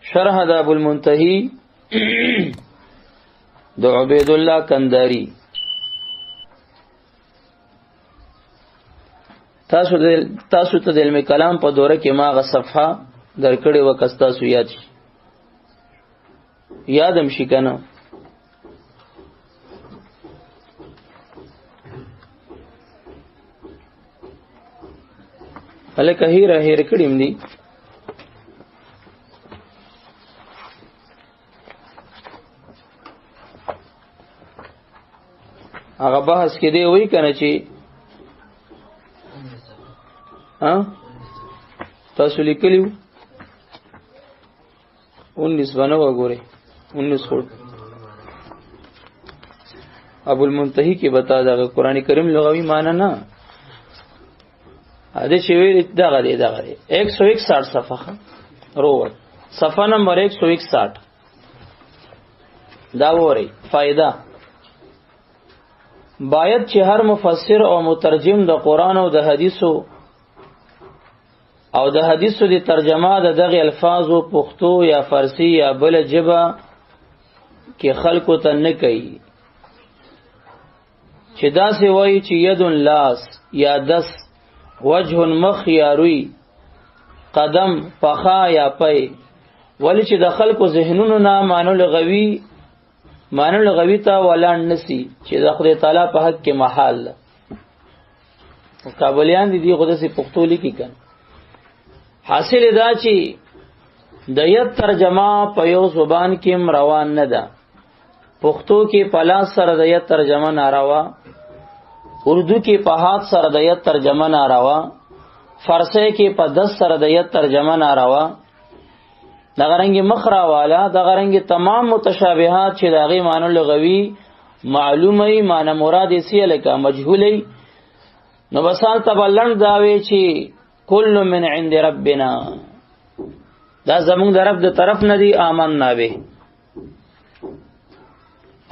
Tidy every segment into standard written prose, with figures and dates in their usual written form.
شرح د ابو المنتهی د عبید الله کنداری. تاسو ته د علم کلام په دوره کې ما غ صفحه درکړې و، که تاسو یاد شي، یادم شي کنه؟ هلکه هیره هیر کړیم دي. هغه بحث کې دی وای کنه چې ها تاسو لیکلیو 19 باندې وګورئ، 19 خو ابو المنتهی کې بتا دا قران کریم لغوي معنی نه ا دې چې ویل دغه دی، دغه دی 161 صفحه روور، صفحه نمبر 161 دا ووري. فائدہ، باید چې هر مفسر او مترجم د قران او د حدیثو او د حدیثو د ترجمه د دغه الفاظو پښتو یا فارسی یا بل ژبه کې خلکو ته نه کوي، چې داسې وایي چې ید لاس یا دس، وجه مخ یا روی، قدم پخا یا پی، ولی چې د خلکو ذهنونو نه معنی لغوي، معنی لغوي ته ولاړ نسی چې د خدای تعالی په حق کې محال ده. کابلیان دي، دی خود سي پښتو لیکي کن. حاصل دا چې د ید ترجمه په یو زبان کې روان نه ده. پښتو کې پلاس سره د ید ترجمه ناروا، اردو کې په هات سره د ید ترجمه ناروا، فارسی کې په دس سره د ید ترجمه ناروا، دغه رنګ مخرا والا، دغه رنګ تمام متشابهات چې د هغې معنی لغوي معلومه وي، معنی مراد یې څه لکه مجهوله، نو بس هلته به لنډ دا وی چې کل من عند ربنا، دا زمونږ د رب د طرف نه دی، آمنا به.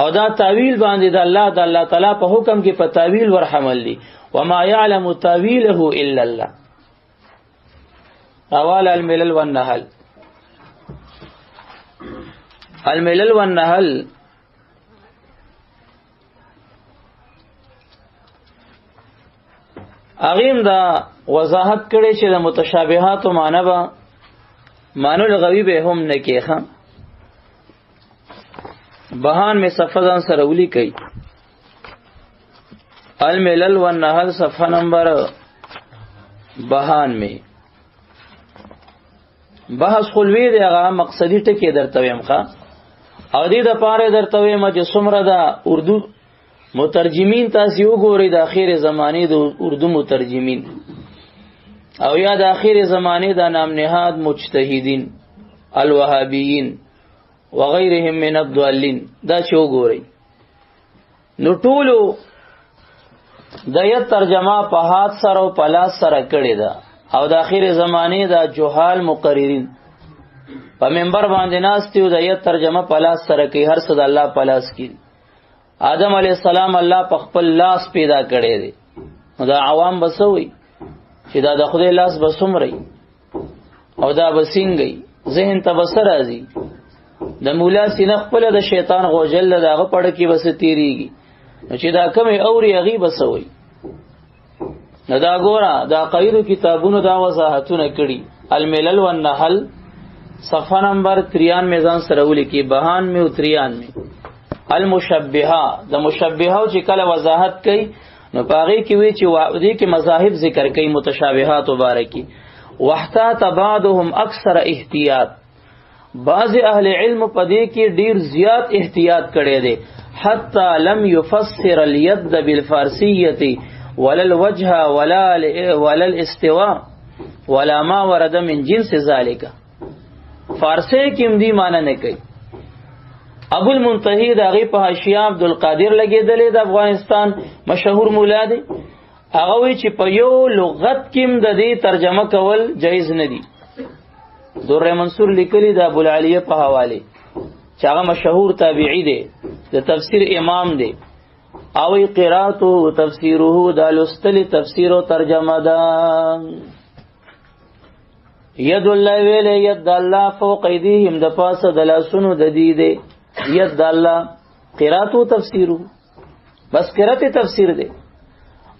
او دا تاویل باندې د الله، د الله تعالی په حکم کې په تاویل ورحمل دي. وما يعلم تاویله الا الله. اول الملل والنحل، الملل والنحل اغیم دا وضاحت کړي چې د متشابهات معنی به معنی لغوي به هم نه کیخه. بهان می صفحه ځان سره ولي کوي، الملل والنحل صفحه نمبر بهان می بحث خلوی دی، هغه مقصدی ټکی درته ویم ښا. او دې د پاره درته ویم چې څومره دا اردو مترجمین تاسو وګورئ، د اخیر زمانه د اردو مترجمین او یا د اخیر زمانه د نام نهاد مجتهدین الوهابیین وغیرهم من الضالین، دا چې وګورئ نو ټولو د یت ترجمه په هات سره او په لاس سره کړې ده. او د اخیر زمانه دا جهال مقررین په منبر باندې ناست او د یت ترجمه په لاس سره کوي، هر څه د الله په لاس کې. آدم علی السلام الله په خپل لاس پیدا کړی دی، دا عوام بسوي چې دا د خدای لاس بسمري او دا بسنګي، ذهن ته بسر راځي. د مولا سینه خپل د شیطان غوجل دغه پړ کې بس تیریږي، نو چې دا کم اوري هغه بسوي. نو دا ګوره دا قیدو کتابونو دا وضاحتونه کړي. الملل والنحل صفحه نمبر 93 ځان سره ولیکي، بهان می او 93. المشبهه، د مشبهه چې کله وضاحت کوي نو پاغي کې وی چې دې کې مذاهب ذکر کوي متشابهات مبارکي. واحتاط بعضهم اکثر احتیاط، بعض اهل علم په دې کې ډیر زیات احتیاط کړي دي، حتی لم يفسر اليد بالفارسیه ولا الوجه ولا الاستواء ولا ما ورد من جنس ذلك. فارسی کې هم دی معنی نه کوي. ابو المنتهی د هغې په حاشیه عبد القادر لګېدلی د افغانستان مشهور مولا دی، هغه وایي چې په یو لغت کې هم د دې ترجمه کول جایز نه دي. در منصور لیکلی د ابو العالیه په حواله چې هغه مشهور تابعی دی، د تفسیر امام دی، او قرات او تفسیره د لستل تفسیر او ترجمه ده. ید الله ویلې، ید د الله فوق ایدیهم، د پاسه د لاسونو د دی دی. ید د الله قرات او تفسیرو، بس قرات تفسیر دی.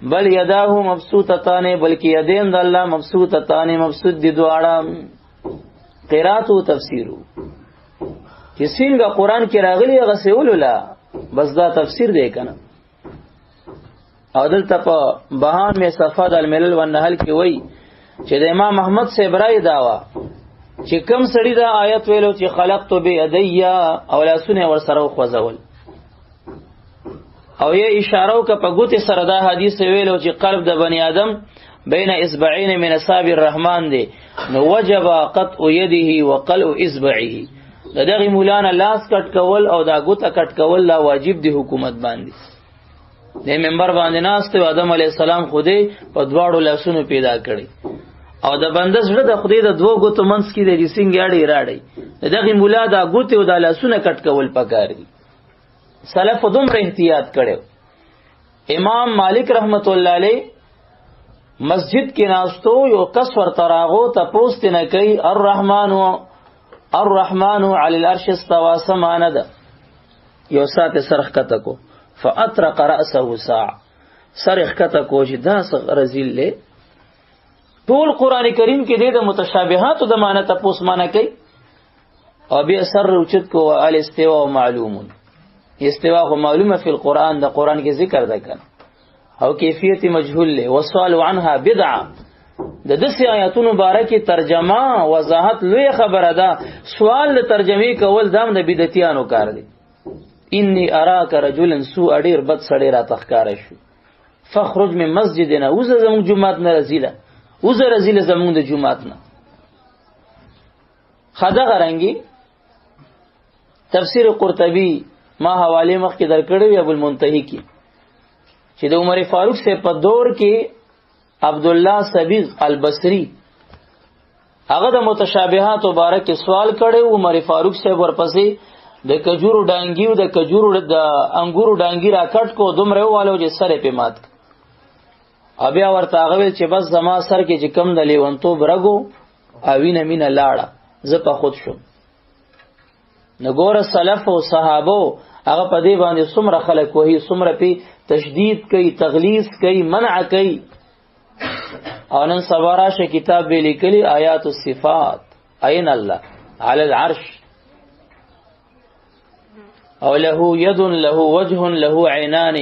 بل یداه مبسوطتان، بلکې یدین د الله مبسوطتان، مبسوط دي دواړه. قرات او تفسیرو چې څنګه قران کې راغلی هغه سیولولا، بس دا تفسیر دی کنه. او دلته په بهان می صفه د الملل والنحل کې وای چې د امام احمد صاحب رائے داوا چې کم سړی دا آیت ویلو چې خلقت بيدیا او لاسونه ور سره خوځول، او یې اشاره وکړه په ګوتې سره دا حدیث ویلو چې قلب د بنی آدم بین اصبعین من اصابع الرحمن دی، نو وجب قطع یده وقلع اصبعه. د دغه مولانا لاس کټ کول او دا ګوته کټ کول لا واجب دی حکومت باندې. د منبر باندې ناست او آدم علی السلام خدای په دواړو لاسونو پیدا کړي، او د بنده زړه د خدای د دوو ګوتو منځ کې دی، څنګه اړي راړي. دغه مولا دا ګوتې او دا لاسونه کټ کول پکار دي. سلف دومره احتیاط کړو. امام مالک رحمت الله علیه مسجد کې ناستو، یو کس ورته راغو، تپوس تې نه کوي الرحمن الرحمن علی العرش استوا سمانه ده. یو ساعت سر ښکته کو، فاطرق رأسه ساعه، سر ښکته کو چې دا څه رزیل دی. ټول قران کریم کې د متشابهاتو د معنی تپوس معنی کوي، او بیا سر اوچت کو الاستواء معلوم. استواء خو معلومه فی القرآن، د قرآن کې ذکر ده کنه، او کیفیت مجهول له، وسوال عنها بدعه. د دسې آیاتونو باره کې ترجمه وضاحت لوی خبره ده. سوال د ترجمې کول دام د بدعتیانو کار دی. انی اراک رجلا سوء، ډیر بد سړی را تخکار شو. فخرج من مسجدنا، وزه زموږ جومات نه رزیله، وزه رزیله زموږ د جومات نه. خدغه رنګي تفسیر قرطبی ما حواله مخکې درکړې وی ابو المنتهی کې، چې د عمر فاروق سے په دور کې عبد الله سبیغ البصری هغه د متشابهات مبارک سوال کړي، عمر فاروق صاحب ورپسې د کجورو ډانګي او د کجورو د انګورو ډانګي راکټ کو، دومره والو چې سره په مات. بیا ورته هغه ویل چې بس زما سر کې چې کم د لیونتوب رګو او وینه مینه لاړه، زه په خود شوم. نو ګوره سلف او صحابو هغه په دې باندې څومره خلک وهي، څومره پی تشدید کوي، تغلیظ کوي، منع کوي. او نن سبا راشه کتاب به لیکلی آیات الصفات، عین الله علی العرش، او له ید له وجه له عینان.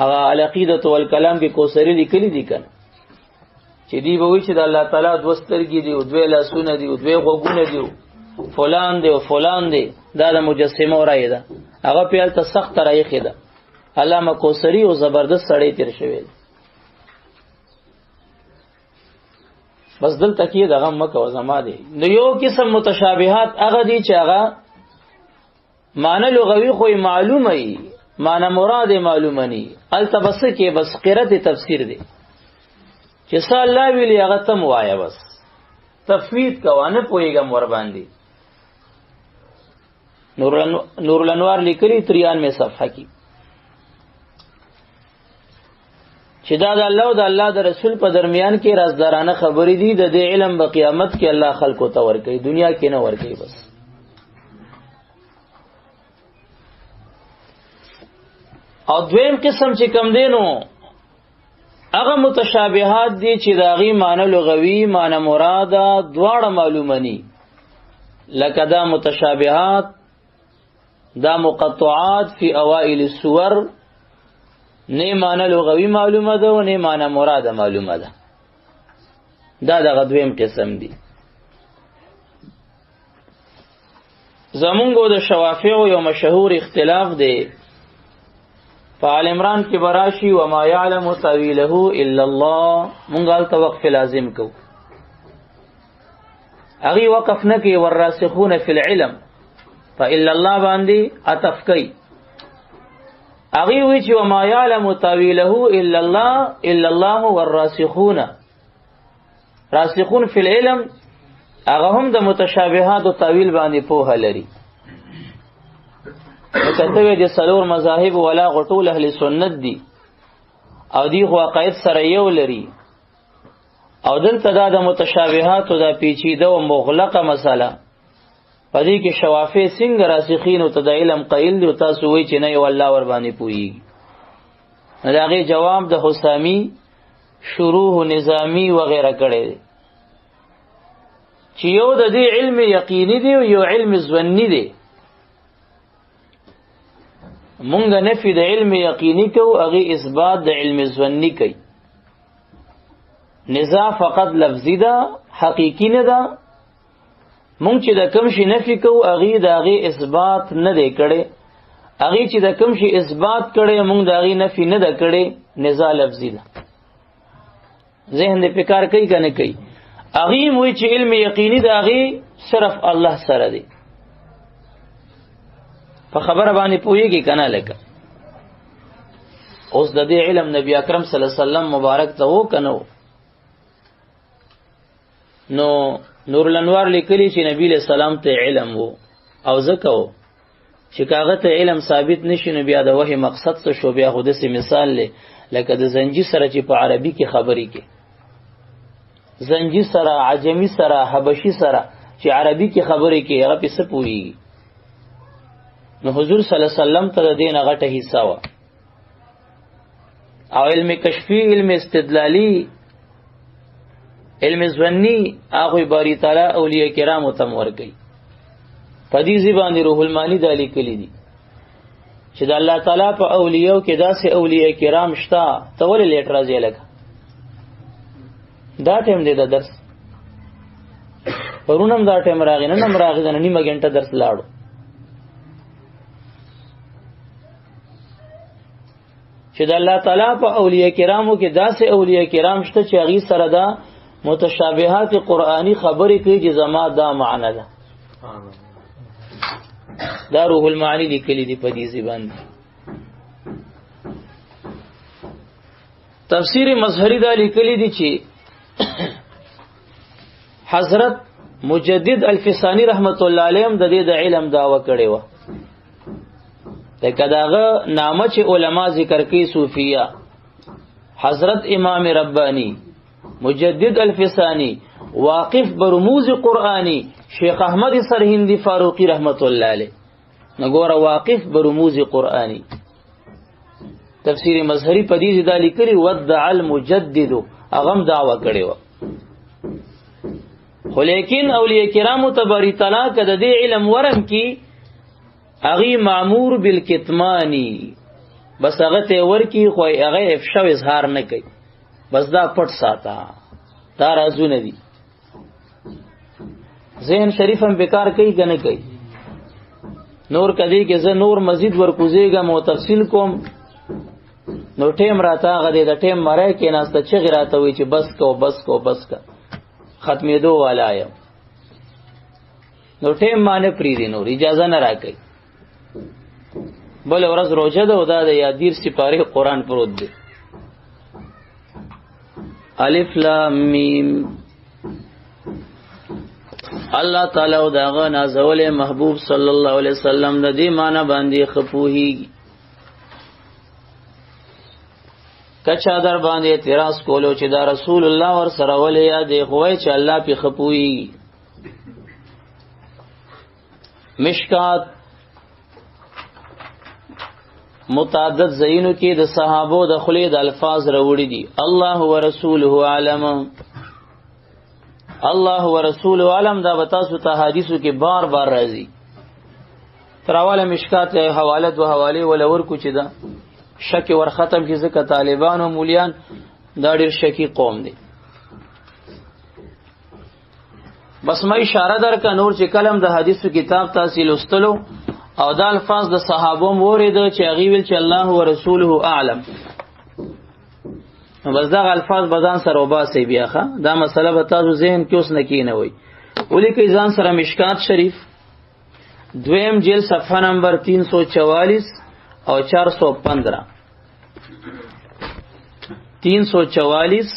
هغه العقیدة والکلام کې کوثری لیکلی دي کنه، چې دی به وایي چې د الله تعالی دوه سترګې دي او دوه لاسونه دي او دوه غوږونه دي، فلان دی او فلان دی. دا د مجسمه رائے ده، هغه په هلته سخت رایخې ده. علامه کوثری او زبردست سړی تیر شوی دی. بس دلته کې دغه مکه او زما دی. نو یو قسم متشابهات هغه دي چې هغه معنی لغوي خو معلومه وي، معنی مراد معلومه ني، الته بس کې بس قرت تفسیر دی چې څه الله ویلي هغه تم وایا، بس تفوید کوه، نه پوهېږم ور باندې. نور الانوار لیکلی 93 صفحه کې چې دا د الله او د الله د رسول په درمیان کې رازدارانه خبرې دي. د دې علم په قیامت کې الله خلکو ته ورکوي، دنیا کې نه ورکوي. بس او دویم قسم چې کم دی نو هغه متشابهات دي چې د هغې معنی لغوي معنی مراده دواړه معلومه ني، لکه دا متشابهات، دا مقطعات فی اوائل السور، نه معنی لغوي معلومه ده او نه معنی مراده معلومه ده. دا دغه دویم قسم دي. زمونږ د شوافعو یو مشهور اختلاف دی په آل عمران کې براشي وما يعلم تاويله الا الله. مونږ هلته وقف لازم کو، هغې وقف نه کوي. والراسخون فی العلم فإلا الله باندې عطف کوي. هغې وایي چې وما يعلم تاويله الا الله، الا الله والراسخون، راسخون فی العلم هغه هم د متشابهات او تاویل باندې پوهه لري. کته وی د څلور مذاهب ولا غټول اهل سنت دي او دی خو عقاید سره یو لري. او دلته دا د متشابهات او دا پیچیده او مغلقه مسله پدې کې شوافی څنګه راسخین او ته د علم قائل دی، تاسو وایئ چې نه یو الله ور باندې پوي. دا غي جواب د حسامی شروح نظامی وغیرہ کړي چې یو د دې علم یقیني دی او یو علم ظنی دی. مونږ نفي د علم یقیني کو، هغه اثبات د علم ظنی کوي. نزاع فقط لفظي ده، حقیقي نه ده. مونږ چې د کم شي نفي کو، هغه د هغه اثبات نه دی کړی. هغه چې د کم شي اثبات کړي، مونږ د هغه نفي نه ده کړی. نزاع لفظي ده. ذهن دې فکر کوي کنه کوي؟ هغه وی چې علم یقیني د هغه صرف الله سره دی. په خبره باندې پوهیږي کنه؟ لکه اوس د دې علم نبی اکرم صلی الله علیه وسلم مبارک ته و کنه، نو نور الانوار لیکلی چې نبی له سلام ته علم وو، او ځکه وو چې کاغه ته علم ثابت نشي، نو بیا د وحی مقصد څه شو؟ بیا خو داسې مثال دی لکه د زنجي سره چې په عربي کې خبرې کې، زنجي سره، عجمی سره، حبشي سره چې عربي کې خبرې کې، هغه په څه پوهیږي؟ نو حضور صلی الله علیه وسلم ته د دین غټه حصہ وه. او علم کشفی، علم استدلالی، علم ظنی هغه باری تعالی اولیاء کرام ته ورکي. په دې زبان روح المانی د لیکلي دي چې د الله تعالی په اولیاء کې داسې اولیاء کرام شته. ته ولې لیټ راځي؟ لکه دا ټیم دی د درس، پرونم دا ټیم راغی، نن هم راغی، نن نیمه ګنټه درس لاړو. چې د الله تعالی په اولیاء کرامو کې داسې اولیاء کرام شته چې هغه سره دا متشابهات قرآنی خبرې کوي چې زما دا معنی ده. دا روح المعانی لیکلی دی په دې زبان. تفسیر مظهری دا لیکلی دی چې حضرت مجدد الفسانی رحمت الله علیه د دې د علم داوا کړې و. لکه داغه نامه چې علما ذکر کوي، صوفیا حضرت امام ربانی، مجدد الفسانی، واقف برموز قرآنی، شیخ احمد سرهندی فاروقی رحمت الله علیه. نګوره واقف برموز قرآنی، تفسیر مظهری په دې دا لیکلی ودع المجدد، اغم دعوه کړې و. خو لیکن اولیاء کرامو ته باری تعالی که د دې علم ورم کی، هغه مامور بالکتمانی، بس هغه ته ورکی، خو هغه افشا اظهار نه کوي، بس دا پټ ساته، دا رازونه دي. ذهن شریف هم بیکار کوي کنه کوي؟ نور کدی کې زه نور مزید ورکوزیږم او تفصیل کوم، نو ټیم راته هغه دی د ټیم مره کې ناسته چې راته وی چې بس کو بس کو بس کا، ختمېدو والا یم، نو ټیم مانه پریدي، نور اجازه نه راکوي. بل ورځ روزه ده او دا د یادیر سپاره قرآن پروت دی. الف لام میم، الله تعالی او داغه نازول محبوب صلی الله علیه وسلم د دې معنی باندې خپوهی. کچا در باندې اعتراض کولو چې دا رسول الله ور سره ولې یاد خوای چې الله په خپوهی. مشکات متعدد زینو کې د صحابو د خلی د الفاظ راوړي دي. الله ورسوله عالم، الله ورسوله عالم، دا به تاسو ته حدیثو کې بار بار راځي. تر اوله مشکات له حواله دو حواله ولا ورکو چې دا شک ور ختم کی، ځکه طالبان او مولیان دا ډیر شکی قوم دي. بس ما اشاره درکا نور چې کلم د حدیثو کتاب تاسو لوستلو او دا الفاظ د صحابو مورید چې هغه ویل چې الله ورسوله اعلم، نو بس دا الفاظ بزان سره وباسي بیا. ښه دا مسله به تاسو ذهن کې اوس نه کینه وي. ولیکئ ځان سره مشکات شریف دویم جلد صفحه نمبر 344 او 415، 344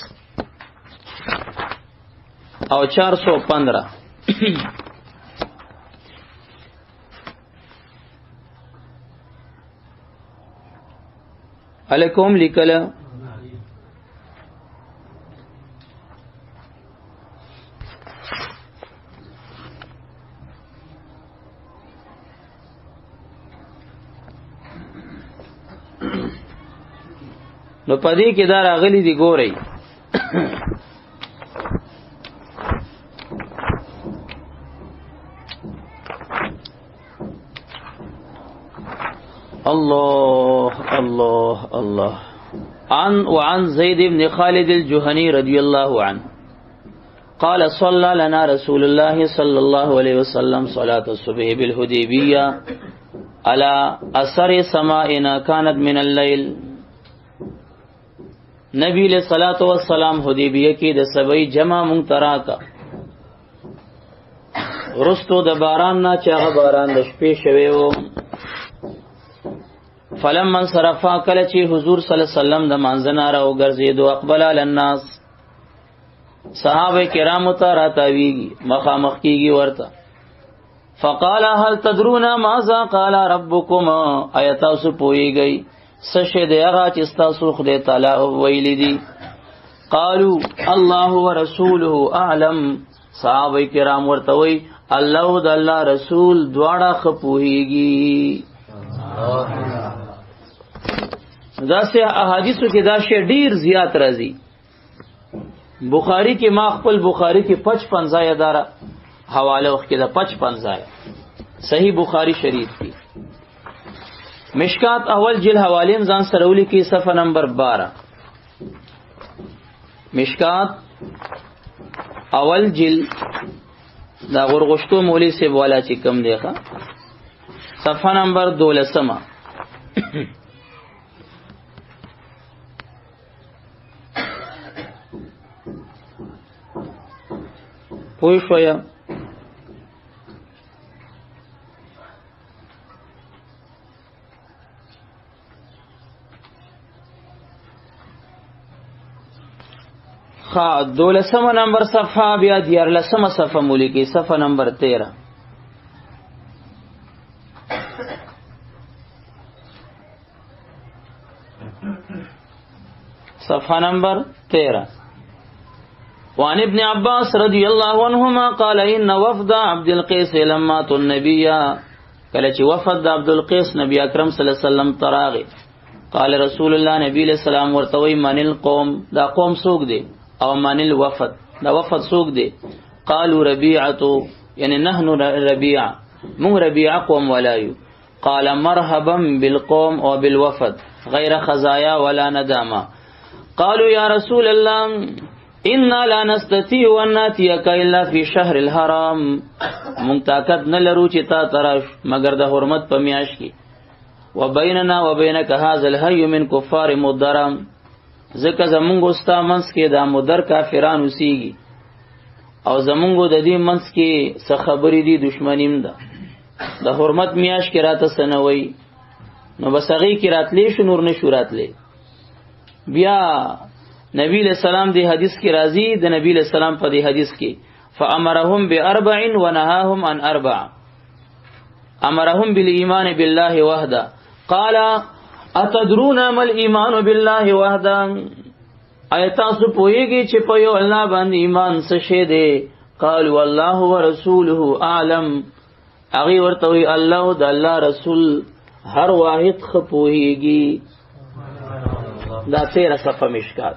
او 415. علیکم لیکل نو پدې کې دا راغلي دي، ګورئ الله الله الله. عن وعن زيد بن خالد الجهني رضي الله عنه قال صلى لنا رسول الله صلى الله عليه وسلم صلاة الصبح بالهديبية على أثر سمائنا كانت من الليل. نبی علیہ الصلوۃ والسلام حدیبیه کې د سبعی جمع مونږ تراکا رستو د باران نه چې هغه باران د شپې شوی وو. فلما انصرفا، کله چې حضور صلی الله علیه وسلم د مانځنه را وګرځېدو، اقبل علی الناس، صحابه کرامو ته راتاویږي، مخامخ کیږي ورته. فقال هل تدرون ماذا قال ربكم، آیا تاسو پوهیږئ څه شی دی هغه چې تاسو خدای تعالی ویلی دي؟ قالو الله ورسوله اعلم. صحابه کرام ورته وی الله او د الله رسول دواړه خپوهیږي. دا سه احادیثو کې دا شی ډیر زیات راځي. بخاری کې ما خپل بخاری کې 55 ځای دارا حواله وخت کې دا 55 ځای صحیح بخاری شریف کې. مشکات اول جل حوالیم ځان سره ولیکي، صفحه نمبر 12. مشکات اول جل دا غرغشتو مولوی صاحب والا چې کم دی ښه، صفحه نمبر 12. پوه شوئ؟ خا دولسمه نمبر صفحه، بیا دیارلسمه صفحه مولیکي، صفحه نمبر 13. صفحه نمبر 13. وعن ابن عباس رضی الله عنهما قال ان وفد عبد القيس لما اتوا النبي، کله چې وفد عبد القيس نبی اکرم صلی الله علیه وسلم تراغه، قال رسول الله نبی علیہ السلام ورته وی من القوم، دا قوم څوک دی؟ او من الوفد، دا وفد څوک دی؟ قالوا ربيعه، یعنی نحن ربيعه، مون ربيعه قوم ولایو. قال مرحبا بالقوم او بالوفد غیر خزایا ولا ندامه. قالوا يا رسول الله انا لا نستطيع ان ناتيك الا في شهر الحرام، مونږ طاقت نه لرو چې تا تراش مگر د حرمت په میاش کې. وبیننا وبینک هذا الحي من کفار مدرم، ځکه زمونږ ستا منځ کې دا مدر کافران اوسیږي او زمونږ د دې منځ کې څه خبرې دي، دشمنیم ده. د حرمت میاش کې راته سنوي، نو بس هغې کې راتلی شو، نور نه شو راتلی. بیا نبی علیہ السلام دی حدیث کې راځي، د نبی علیہ السلام په دی حدیث کې فامرهم باربع ونهاهم عن اربع، امرهم بالایمان بالله وحده. قال اتدرون ما الايمان بالله وحده، آیا تاسو پوهیږئ چې په یو الله باندې ایمان څه شی دی؟ قالوا الله ورسوله اعلم. هغه ورته وی الله او د الله رسول هر واحد خ پوهیږي. دا 13 صفحه مشکات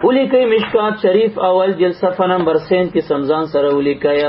ولیکئ، مشکات شریف اول جلد صفحه نمبر 37 سمزان سره ولیکئ.